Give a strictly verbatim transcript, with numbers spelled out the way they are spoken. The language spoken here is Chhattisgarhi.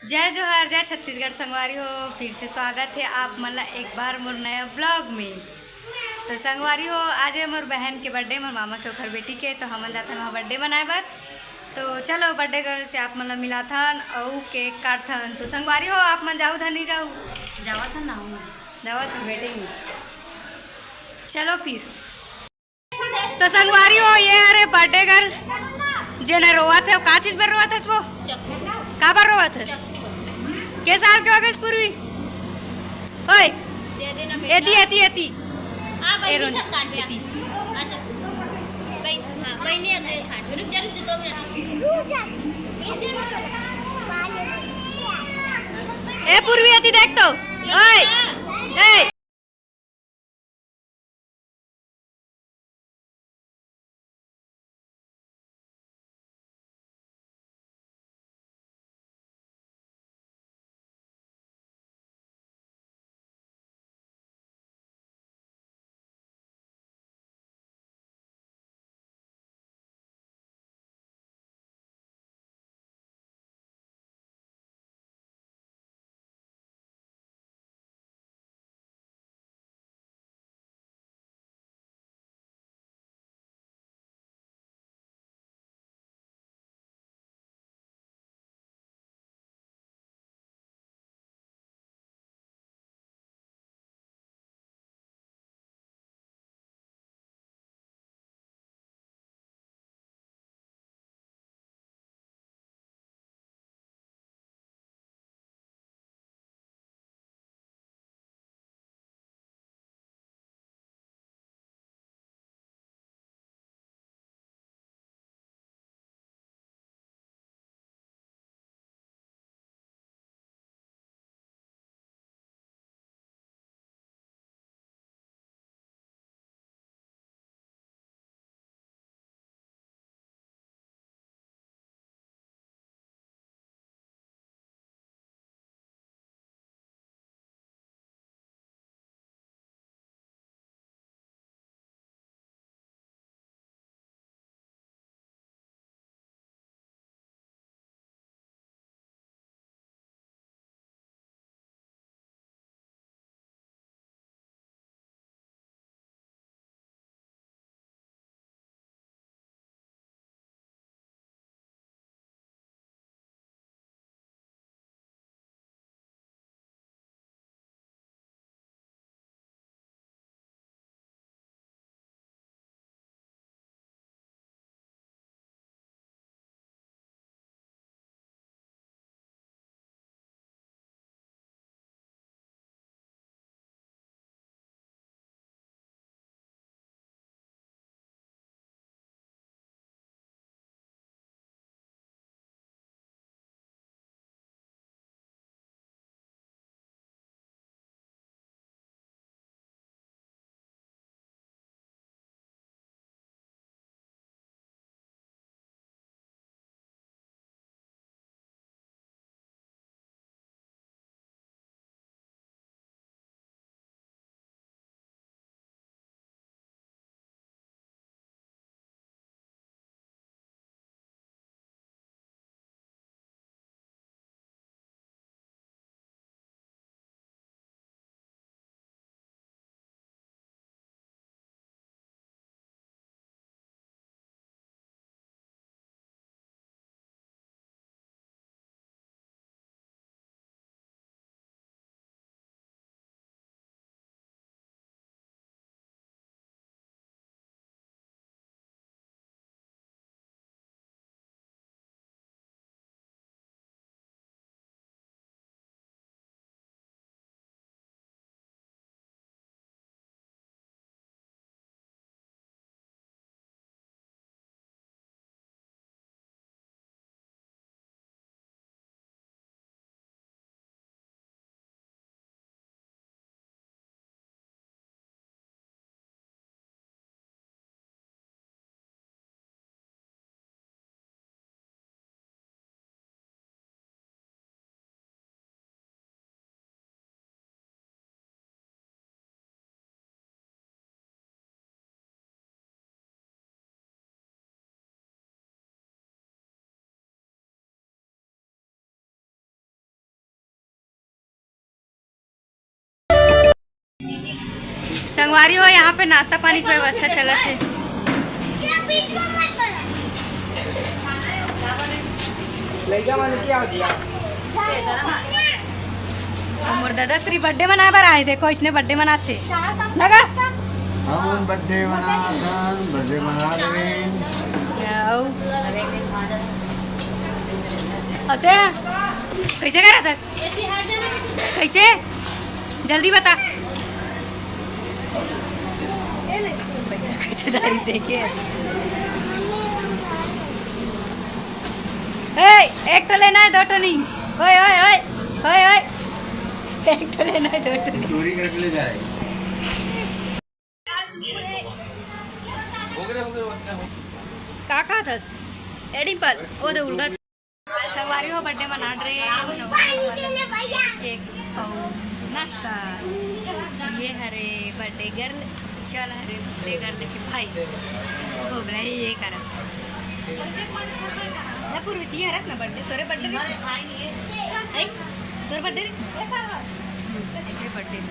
जय जोहार, जय छत्तीसगढ़ संगवारी हो, फिर से स्वागत हे आप मन ला एक बार मोर नया vlog में। तो संगवारी हो, आज हे मोर बहन के birthday, मोर मामा के ओखर बेटी के, तो हमन जाथन वहाँ birthday मनाए बर। तो चलो birthday girl से आप मन ला मिलाथन अउ cake काटथन। तो संगवारी हो, आप मन जाहू धन नहीं जाहू? जावत हन ना, जावत हन। Waiting। चलो फिर। तो संगवारी हो, ये हरे birthday girl, जेन रोवत हे, का चीज बर रोवत हस वो? चक्कू। का बर रोवत हस? चक्कू। के साल के हो गए पूर्वी? ओए, दे देना बेटा। एती, एती, एती। हाँ, ए बहिनी रोनी, सब काट ले। एती। अच्छा। बहिनी, हाँ, बहिनी, अब दे काट। रुक जा, रुक जा, दो मिनट। रुक जा, रुक जा। ए पूर्वी, एती देख तो। ओए, ए। संगवारी हो, यहाँ पे नाश्ता पानी के व्यवस्था चलत हे। मोर दादा श्री बर्थडे मनाए बर आए, देखो इसने बर्थडे मनाथे। नगा। हम बर्थडे मनाथन, बर्थडे मना रहे। अउ अते कैसे करा था? कैसे? जल्दी बता। कैसे दारी देखे? ए, एक ठो लेना है, दो ठो नहीं। ओए, ओए, ओए, ओए, ओए। एक ठो लेना है, दो ठो नहीं। चोरी करके ले जाए। का खाथस? ए डिम्पल, ओ दे उल्टा। संगवारी हो, बर्थडे मना रहे। केक अउ नाश्ता। ये हरे बर्थडे गर्ल। चल हरे बर्थडे गर्ल के भाई। हो गए ये करत। ना पूर्वी, ती हरस ना बर्थडे, तोरे बर्थडे। तोरे बर्थडे। बर्थडे।